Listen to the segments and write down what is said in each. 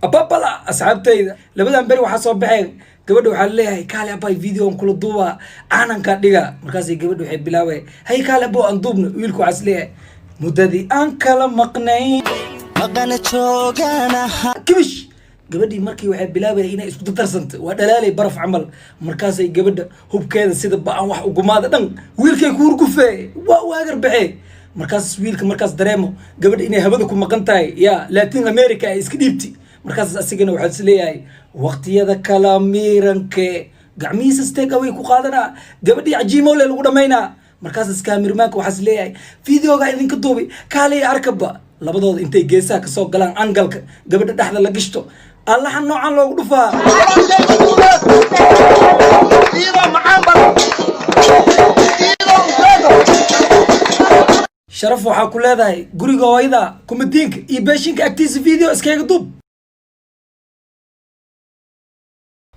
Ababala, asxaabtayda, labadan beri waxaa soo baxeen gabadha waxaa leeyahay, "Kaale abay, video aan kula duubaa, caananka dhiga." Markaasay gabadha waxay bilaabay, "Hay, kaale abo, aan duubno." Wiilku waxaa is leeyahay, muddadii aan kala maqnay maqana jooganaha. Kibish, gabadhii markii waxay bilaabaya inay isku dardarsanta, waa dhalaalay baraf camal. Markaasay gabadha hubkeeda sida ba-an wax ugumaada dhan wiilkay ku hurgufee, waa waagar baxee. Markaas wiilka markaas dareemo gabadha inay hawada ku maqan tahay, ya Latin America ay iska dhiibti. Markaas asigana waxaa is leeyahay, waqtiyada kala miiranke gacmihiisa steeg away ku qaadanaa, gabadhii cajiimole lagu dhamaynaa. Markaas cameramanka waxaa is leeyahay, videoga idinka duubay, kaalay arkaba. Labadooda intay geesaha kasoo galaan, angalka gabadha dhexda la gishto, allaha noocan loogu dhufaa. Iyadoo macaan badan, iyadoo ujeedo. Sharaf waxaa ku leedahay guriga hooyada, kumadiinka iyo beeshinka agtiisa video iskaga duub.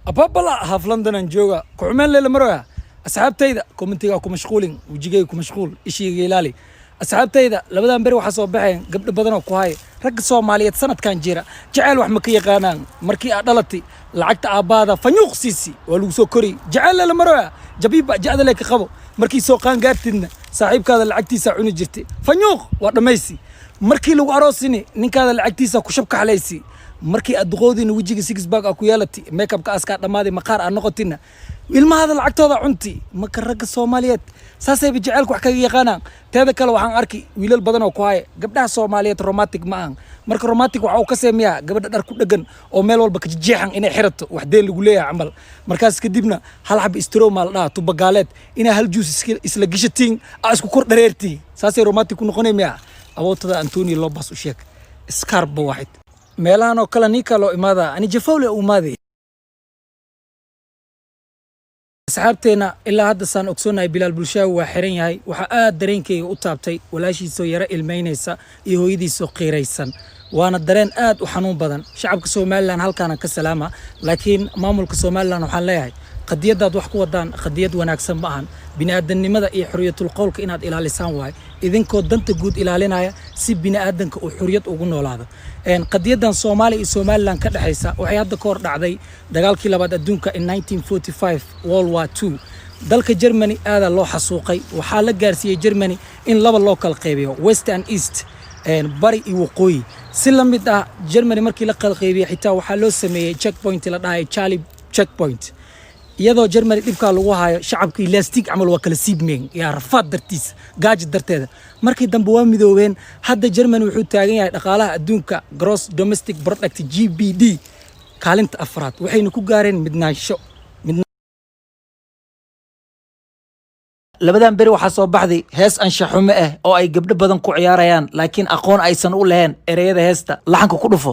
Ababala, half London aan jooga, kuxumeen leela maroya. Asxaabtayda, commentiga ku mashquulin, wejigayga ku mashquul, ishayga ilaali. Asxaabtayda, labadan beri waxaa soo baxeen gabdho badan oo ku haya, ragga Soomaaliyeed sanadkan jira jaceyl wax ma ka yaqaanaan. Markii aad dhalatay, lacagta aabbaada fanyuuq siisi, waa lagu soo kori, jaceyl leela maroya, jabiibba jacdale ka qabo. Markii soo qaangaartidna, saaxiibkaada lacagtiisa cuni jirtay, fanyuuq waa dhammaysi. Markii lagu aroosini, ninkaada lacagtiisa ku shabkaxlaysi. Markii aad duqoodiina, wejiga six pack aa ku yeelati, makeupka askaa dhammaaday, maqaar aad noqotina, ilmahaada lacagtooda cunti. Marka ragga Soomaaliyeed saasayba jaceylka wax kaga yaqaanaan. Teeda kale, waxaan arki wiilal badan oo ku haya, gabdhaha Soomaaliyeed romantic ma ahan. Marka romantic waxa uu ka sameeyaa gabadha dhar ku dhegan oo meel walba kajeexan inay xirato, wax deen lagu leeyahay camal. Markaas kadibna hal xab straw maa la dhahaa, tubagaaleed, inaa hal juice isla gishatiin, aa isku kor dhareertiin, saasay romantic ku noqonay miya? Awootada Antonio Lobas u sheeg scarba waxid meelahan oo kale ninka loo imaada, ani jafowle u imaaday. Asxaabteena, ilaa hadda saan ogsoonahay, Bilaal Bulshaawi waa xiran yahay. Waxaa aad dareenkayga u taabtay walaashiisoo yaro ilmaynaysa iyo hooyadiisoo qiiraysan, waana dareen aad u xanuun badan. Shacabka Somaliland halkaana ka salaama, laakiin maamulka Somaliland waxaan leeyahay, qadiyadaad wax ku wadaan qadiyad wanaagsan ma ahan. Bini'aadamnimada iyo xorriyatul qowlka inaad ilaalisaan waaye, idinkoo danta guud ilaalinaya, si bini'aadanka uu xorriyad ugu noolaado. Qadiyadan Soomaaliya iyo Somaliland ka dhexaysa waxay hadda ka hor dhacday dagaalkii labaad adduunka in 1945, World War II. Dalka Germany aadaa loo xasuuqay. Waxaa la gaarsiiyey Germany in laba loo kala qaybiyo, West and East, bari iyo waqooyi. Si la mid ah Germany markii la kala qaybiyey, xitaa waxaa loo sameeyey checkpoint la dhahay Charlie Checkpoint. Iyadoo Germany dhibkaa lagu hayo, shacabkii lastig camal waa kala siibmeen, yaa rafaad dartiisa, gaajo darteeda. Markii dambe waa midoobeen. Hadda Germany wuxuu taagan yahay dhaqaalaha adduunka, gross domestic product, GDP, kaalinta afraad, waxayna ku gaareen midnaansho. Labadan beri waxaa soo baxday hees anshaxume ah oo ay gabdho badan ku ciyaarayaan, laakiin aqoon aysan u lahayn ereyada heesta. Laxanka ku dhufo.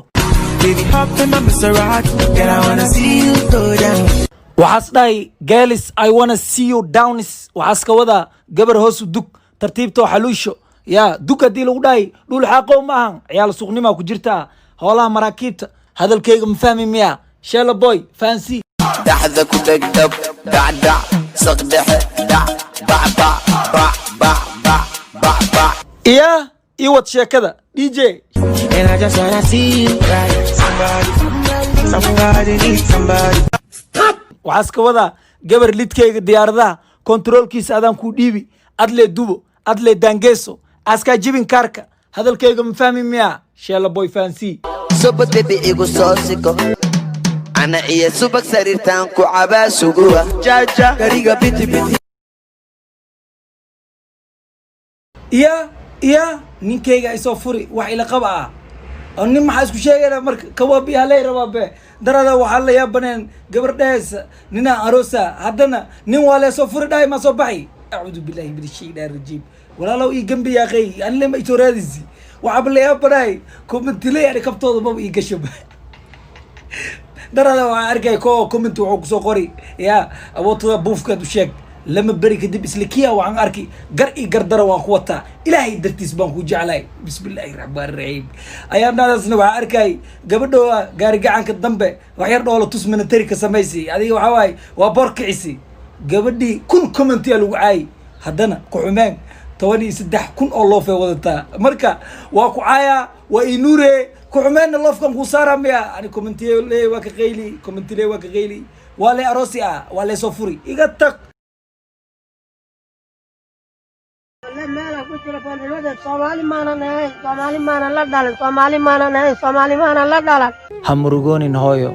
Baby, hop in my Maserati. Girl, I wanna see you go down. Waxaas dhahay, "Girls, I wanna see you downs." Waxaas ka wadaa, gabar hoos u dug, tartiibtoo xaluusho. Yaa dug haddii lagu dhahay, dhul xaaqow ma ahan, ciyaal suuqnimaa ku jirtaa, hoolaha maraakiibta. Hadalkayga ma fahmi miya? Sheela boy fahansi. Dhaxda ku dhegdhab, dhacdhac, saqdhexe, dhac, bac, bac, bac, bac, bac, bac, bac. Iya, ii wad sheekada, DJ. And I just wanna see you right. Somebody, somebody needs somebody. Waxaas ka wadaa, gabar lidkayga diyaaradaha kontaroolkiisa adaan kuu dhiibi, adlee dubo, adlee daangeeso, askaa jibin kaarka. Hadalkayga ma fahmi miya? Sheela boy fahansi. Subad bebi, igu soo siko, ana iyo subag sariirtaan ku cabaa, suguwa jaja gariga biti biti. Iya, ninkayga isoo furi, wax ila qaba ah oo nin maxaa isku sheegayna? Marka kawaabi haley rabaa be darada. Waxaa la yaabaneen gabar dhehaysa, ninaa aroosa, haddana nin waa lee soo furi dhahay, maa soo baxay. Acuudu billahi min ashaytaan rajiim. Walaalow, ii gambi yaaqey, anile ma isoo raadisi. Waxaaba la yaabanahay commentile, yani kabtooda maba ii gasho. Darada waxaan arkay ko comment wuxuu kusoo qori, ya awoodtada buufkeed u sheeg. Lama beri kadib isla kiya waxaan arki, gar iyo gardara waan ku wataa, Ilaahay dartiis baan ku jeclahay. Bismillaahi raxmaan raxiim. Ayaa dhadaasna waxaan arkay gabadhooda gaari gacanka dambe wax yar dhoola tus military ka samaysay. Adiga waxaa waaye waa boor kicisi. Gabadhii 1000 commentiyaa lagu caayay, haddana ku xumeen 13,000 oo loofay wadataa. Marka waa ku caayaa, waa inuure. Ku xumeenna loofkan kuu saaraa miya? Ani commentiye le waa ka qayli, commentile waa ka qayli, waa lee aroosi ah, waa lee soo furi, iga tag. Meela ku jira foolxumada. Soomaali maanan ahayn, Soomaali maanan la dhalan, Soomaali maanan ahayn, Soomaali maanan la dhalan. Ha murugoonin hooyo.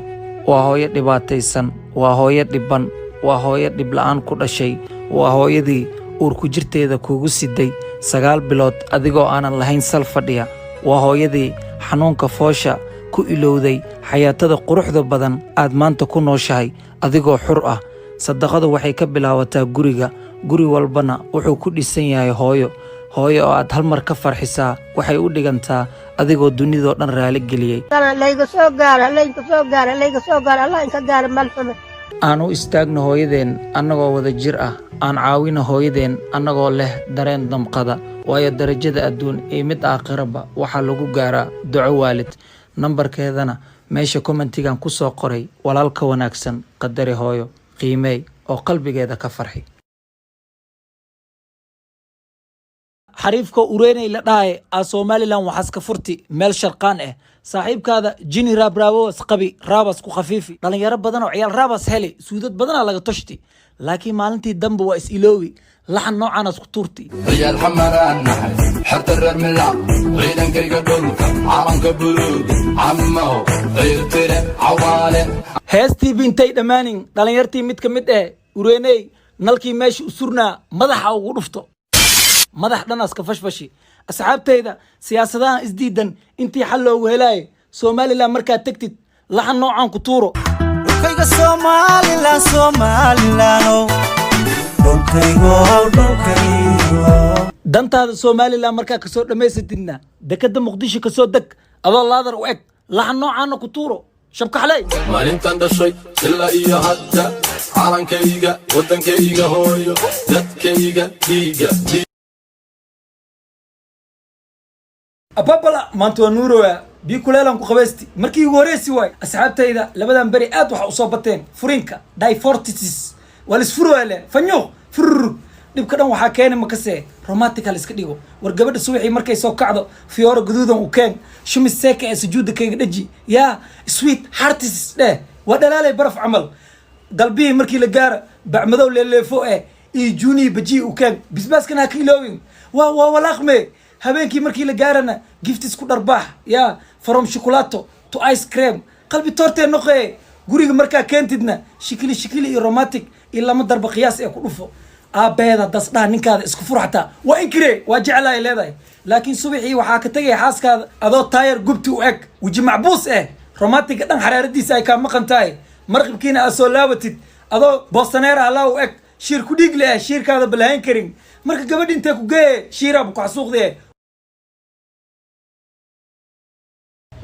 Waa hooyo dhibaataysan, waa hooyo dhibban, waa hooyo dhibla'aan ku dhashay, waa hooyadii uurku jirteeda kuugu siday 9 bilood adigoo aanan lahayn sal fadhiya, waa hooyadii xanuunka foosha ku ilowday xayaatada quruxda badan aad maanta ku nooshahay adigoo xur ah. Sadaqadu waxay ka bilaabataa guriga, guri walbana wuxuu ku dhisan yahay hooyo. Hooyo oo aad hal mar ka farxisaa waxay u dhigantaa adigoo dunidoo dhan raali geliyey. Layga soo gaara, layga soo gaara, layga soo gaara, Allah inka gaara malxume. Aan u istaagno hooyadeen annagoo wada jir ah, aan caawino hooyadeen annagoo leh dareen damqada, waayo darajada adduun iyo mid aakhiraba waxaa lagu gaaraa duco waalid. Nambarkeedana meesha commentigan ku soo qoray. Walaalka wanaagsan, qadari hooyo, qiimeey oo qalbigeeda ka farxi. Xariifka Ureney la dhahay aa Somaliland waxaas ka furti meel sharqaan ah. Saaxiibkaada jini raabraabos qabi, raabas ku khafiifi, dhalinyaro badan oo ciyaal raabas heli, suudad badanaa laga toshti, laakiin maalintii dambe waa is iloowi, laxan noocaanaas ku tuurti. Ciyaal xamaraan nahay, xerta reer Milac, ciidankayga dhulka, calanka buluuga, camaho Ciirtire Cawaale. Heestii bintay dhammaanin, dhalinyartii mid ka mid eh Ureney nalkii meesha u surnaa madaxa ugu dhufto, madax dhanaas ka fashfashi. Asxaabtayda, siyaasadahan isdiidan intii xal loogu helaayo, Somaliland markaad tegtid laxan noocaan ku tuuro. Dhulkayga Somaliland, Somaliland, dhulkaygo, dhulkaygo. Dantaada Somaliland markaa kasoo dhammaysatidna, dekadda Muqdisho kasoo deg adoo laadar u eg, laxan noocaana ku tuuro, shabkaxley. Maalintan dhashay ilaa iyo hadda, calankayga, waddankayga hooyo, dadkayga, dhiiga. Ababala, maanta waa nuurowa, biyo kuleelan ku qabaysti markii ugu horeysi waay. Asxaabtayda, labadan beri aad waxa usoo bateen furinka, divorces, waa lisfurwaa le, fanyuuq fururug. Dhibka dhan waxaa keeni makase romantical iska dhigo. War gabadha subaxii markay soo kacdo, fiyooro gaduudan u keen, shumis seeka ee sujuudda kayga dhaji, yaa sweet hearts dheh, waa dhalaalay baraf camal. Galbihii markii la gaara, bacmadow leeleefo eh iyo juniy bajiyi u keen, bisbaaskana ha ka iloowin, waa walaaqme. Habeenkii markii la gaarana, giftis ku dharbaax, yaa from chocolato to ice cream, qalbi toortee noqee. Guriga markaa keentidna, shikili shikili iyo romantic iyo lama darba qiyaas ee ku dhufo. Aabeeda dasdhaha ninkaada isku fur xataa waa inkire, waa jeclaay leedahay, laakiin subaxii waxaa ka tegaya xaaskaada adoo taayar gubti u eg, weji macbuus eh, romantiga dhan xaraaradiisa ay kaa maqan tahay. Marqibkiina aad soo laabatid adoo boosaneer allaa u eg, shiir ku dhiig leh, shiirkaada balahayn karin. Marka gabadh intee ku geeye, shiiraaba ku xasuuqdee.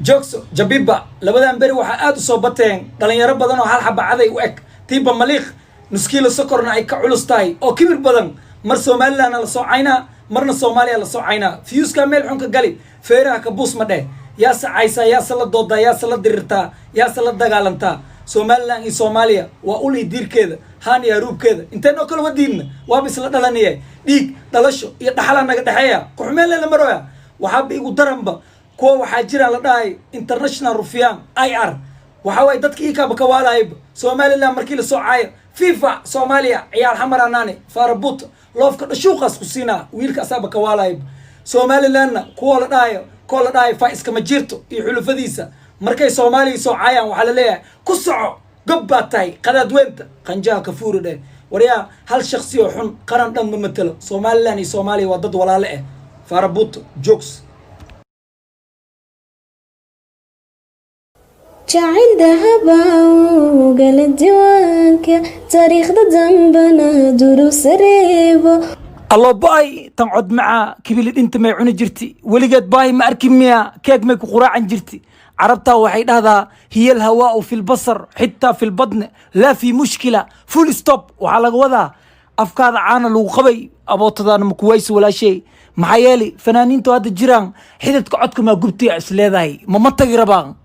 Joogso jabiba, labadan beri waxaa aad u soo bateen dhalinyaro badan oo hal xaba caday u eg, tiiba maliiq nuskiilo sokorna ay ka culus tahay, oo kibir badan. Mar Somalilandna lasoo caynaa, marna Soomaaliya lasoo caynaa. Fiyuuskaa meel xun ka gali, feeraha ka buus ma dheh. Yaase caysaa, yaase la doodaa, yaase la dirirtaa, yaase la dagaalantaa? Somaliland iyo Soomaaliya waa ul iyo diirkeeda, haan iyo haruubkeeda. Inteen oo kale wadiidna waaba isla dhalanaya, dhiig dhalasho iyo dhaxalaa naga dhexeeya. Kuxumeen leela maroya. Waxaaba igu daranba kuwa waxaa jiraan la dhahay international rufyaan, IR. Waxa waaye dadka iikaaba ka waalayba Somaliland markii lasoo caayo, FIFA Soomaaliya, ciyaal xamaranaane, faarabuut loofka dhashuuqaas ku siinaa, wiilka asaaba ka waalayba. Somalilandna kuwa la dhahayo, kuwa la dhahayo fa iskama jirto iyo xulufadiisa, markay Soomaaliya soo caayaan, waxaa la leeyahay ku soco, gob baa tahay, qadaadweynta qanjaha ka fuuri dheh. Waryaa, hal shaksi oo xun qaran dhan ma matelo. Somaliland iyo Soomaaliya waa dad walaale ah. Faarabuuto jokes. Jacayl dahabow gala diiwaanka taariikhda dambana duruusa reebo. Allo ba-ay, tan cod macaa, kibili dhinta may cuni jirti, weligeed baahi ma arki miya, keeg may ku quraacan jirti. Carabtaa waxay dhahdaa: hiya alhawaau fi lbasar xitaa fi lbadne, laa fi mushkila, full stop. Waxaa laga wadaa afkaada caana lagu qabay, abootadaana makuwaysi walaashay. Maxaa yeelay fanaaniintu hadda jiraan xididka codka maa gubtay is leedahay, mama tagi rabaan.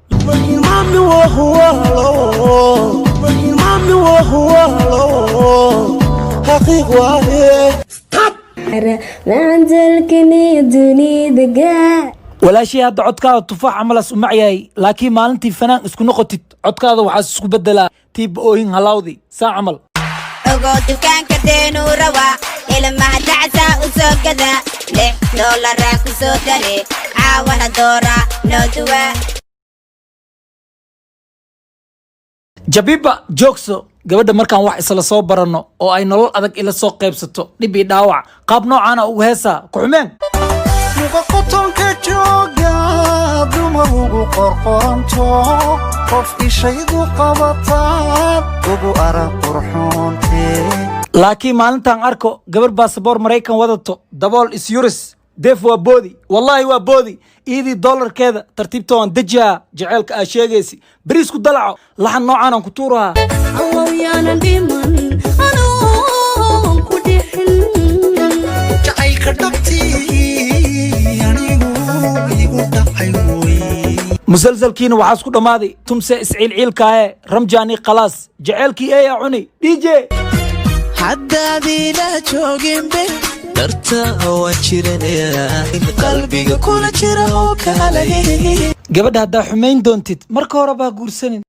Mami wahuwalo, mami wahuwalo, xaqiiq waaye. Macandalkani dunida gaa. Walaashay, hadda codkaada tufaax camalas u macyahay, laakiin maalintii fanaan isku noqotid codkaada waxaas isku bedelaa tiiba oohin halawdi saa camal. Ogo dukaanka deenuu rawaa, ilmaha dacsaa u soo gada, $6 ku soo dare, caawana doora noo duwa. Jabiba joogso. Gabadha markaan wax isla soo baranno oo ay nolol adag ila soo qaybsato, dhib iyo dhaawac, qaab noocaana ugu heesaa ku xumeen. Muqa qotonka jooga, dumar ugu qorqoranto, qof ishaydu qabataad ugu arag qurxoontee. Laakiin maalintaan arko gabar baasaboor Maraykan wadato, dabool isyuris deef, waa boodi, wallaahi waa boodi. Iidii doolarkeeda tartiibta waan dejihaa. Jaceylka aa sheegaysi beriis ku dalaco, laxan noocaanaan ku tuurahaa. Awowyaanan dhiman anoon ku dhixin. Jacaylka dhabtii anigu igu dhacay wey. Musalsalkiina waxaa isku dhammaaday tumse isciilciilkaaye ramjaani khalaas jaceylkii eeyaa cuni DJ. Haddaad ila jooginbe, darta waan jiranayaa, qalbiga kula jira oo kale. Gabadha haddaa xumayn doontid, marka hore baa guursanin.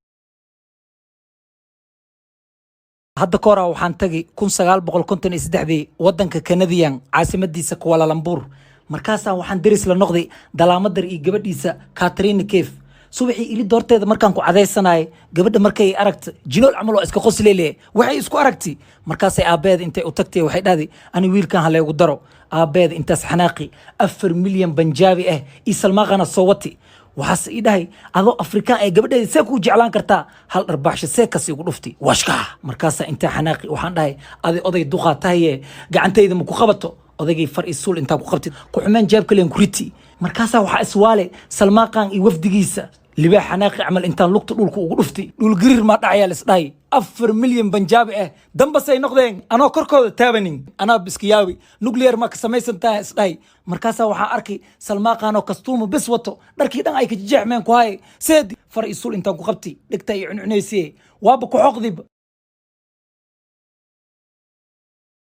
Hadda ka hora waxaan tagay 1953-dii waddanka Canadian, caasimadiisa Kuala Lumpur. Markaasaan waxaan deris la noqday dalaamadar iyo gabadhiisa Katrina Kaif. Subaxii ili doorteeda markaan ku cadaysanayay, gabadha markay aragta jinool camal waa iska qoslele, waxay isku aragtay. Markaasay aabbeeda intay u tagtay waxay dhahday: "Ani wiilkan ha laygu daro." Aabbeeda intaas xanaaqi, 4 milyan Banjaabi ah iyo Salmaaqana soo wati. Waxaase ii dhahay: "Adoo Afrikaan ee gabadheeda see kuu jeclaan kartaa?" Hal dharbaaxsho see kas igu dhufti washka. Markaasaa intaa xanaaqi waxaan dhahay: "Adi oday duqaa tahaye, gacantayda ma ku qabato?" Odaygay far iyo suul intaan ku qabtid ku xumeen jeebka leen ku riti. Markaasaa waxaa iswaale Salmaaqan iyo wafdigiisa. Libaax xanaaqi camal intaan lugta dhulka ugu dhufti, dhulgariir maa dhacayaa lisdhahay. 4 milyan Banjaabi ah dambasay noqdeen anoo korkooda taabanin. Anaa biskiyaawi nuclear maa ka samaysan tahay isdhahay. Markaasaa waxaa arkay Salmaaqanoo kastuuma bes wato, dharkii dhan ay ka jejeexmeen ku haye. Seedi far iyo suul intaan ku qabti dhegta iyo cuncunaysiye waaba ku xoqdiba.